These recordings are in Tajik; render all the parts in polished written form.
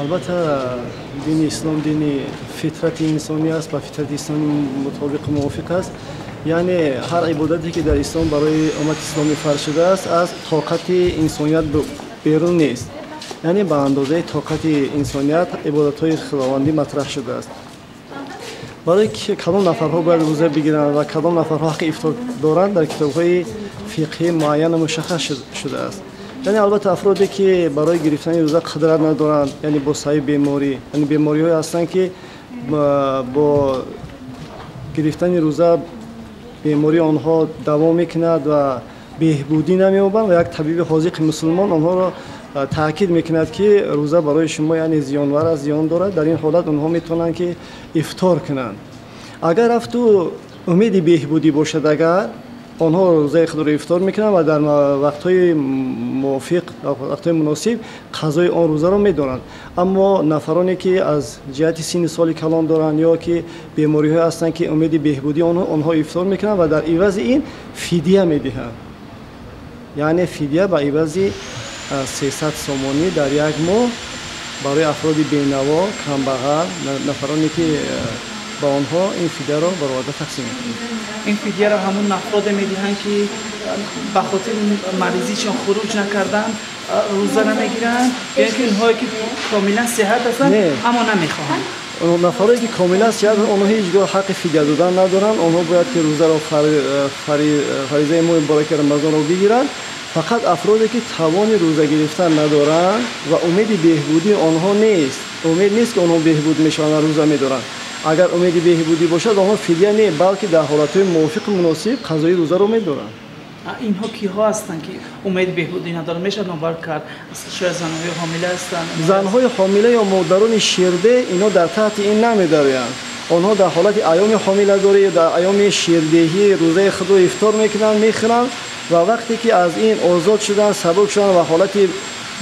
Албатта, дини ислом дини фитрати инсонӣ аст, ба фитрати исломӣ мутобиқу мувофиқ аст. Яъне ҳар ибодате, ки дар ислом барои уммати исломӣ фарз шудааст, аз тоқати инсоният берун нест. Яъне ба андозаи тоқати инсоният ибодатҳои худовандӣ матраҳ шудааст. Барои кадом нафарҳо бояд рӯза бигиранд ва кадом нафарҳо ҳаққи ифтор доранд, дар китобҳои фиқҳӣ муайяну мушаххас шудааст. Яъне албатта, афроде, ки барои гирифтани рӯза қудрат надоранд, яъне бо сабаби беморӣ, яъне бемориҳое ҳастанд, ки бо гирифтани рӯза бемории онҳо давом мекунад ва беҳбудӣ намеёбанд, ва як табиби ҳозиқи мусулмон онҳоро таъкид мекунад, ки рӯза барои шумо, яъне, зиёнвар аст, зиён дорад, дар ин ҳолат онҳо метавонанд, ки ифтор кунанд. Агар рафту умеди беҳбудӣ бошад, агар онҳо рӯзаи худро ифтор мекунанд ва дар вақтҳои мувофиқ, вақтҳои муносиб қазои он рӯзаро медоранд. Аммо нафароне, ки аз ҷиҳати синни соли калон доранд ё ки бемориҳое ҳастанд, ки умеди беҳбудии онҳо, ифтор мекунанд ва дар ивази ин фидия медиҳанд, яъне фидия ба ивази 300 сомонӣ дар як моҳ барои афроди бенаво, камбағал, нафароне, ки ба онҳо ин фидияро бароварда тақсим мекунем. Ин фидияро ҳамун афроде медиҳанд, ки ба хотири маризишон хуруҷ накарданд, рӯза намегиранд, ё ки онҳое, ки комилан сиҳат ҳастанд, аммо намехоҳанд? Нафарое, ки комилан сиҳат, онҳо ҳеҷ гоҳ ҳаққи фидия додан надоранд. Онҳо бояд, ки рӯзаро, фаризаи моҳи мубораки Рамазонро бигиранд. Фақат афроде, ки тавони рӯза гирифтан надоранд ва умеди беҳбудии онҳо нест, умед нест, ки онҳо беҳбуд мешаванд ва рӯза медоранд. Агар умеди беҳбудӣ бошад, онҳо фидия не, балки дар ҳолатҳои мувофиқу муносиб қазои рӯзаро медоранд. Инҳо киҳо ҳастанд, ки умеди беҳбудӣ надоранд? Мешавад номбар кард? Шояд занҳои ҳомила ҳастанд? Занҳои ҳомила ё модарони ширде, инҳо дар таҳти ин намедароянд. Онҳо дар ҳолати айёми ҳомиладорӣ ё дар айёми ширдеҳӣ рӯзаи худро ифтор мекунанд, мехӯранд ва вақте ки аз ин озод шуданд, сабук шуданд ва ҳолати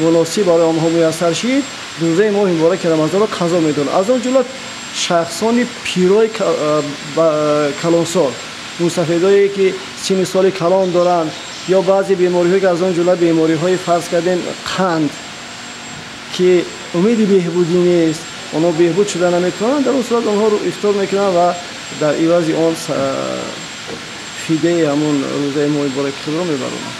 муносиб барои онҳо муяссар шид, рӯзаи моҳи мубораки Рамазонро қазо медоранд. Аз он ҷумла шахсони пирои калонсол, мусафедое, ки синни соли калон доранд, ё баъзе бемориҳое, ки аз он ҷумла бемориҳои, фарз кардем, қанд, ки умеди беҳбудӣ нест, онҳо беҳбуд шуда наметавонанд, дар он сурат онҳо ифтор мекунанд ва дар ивази он фидияи ҳамон рӯзаи моҳи мубораки худро мебаронанд.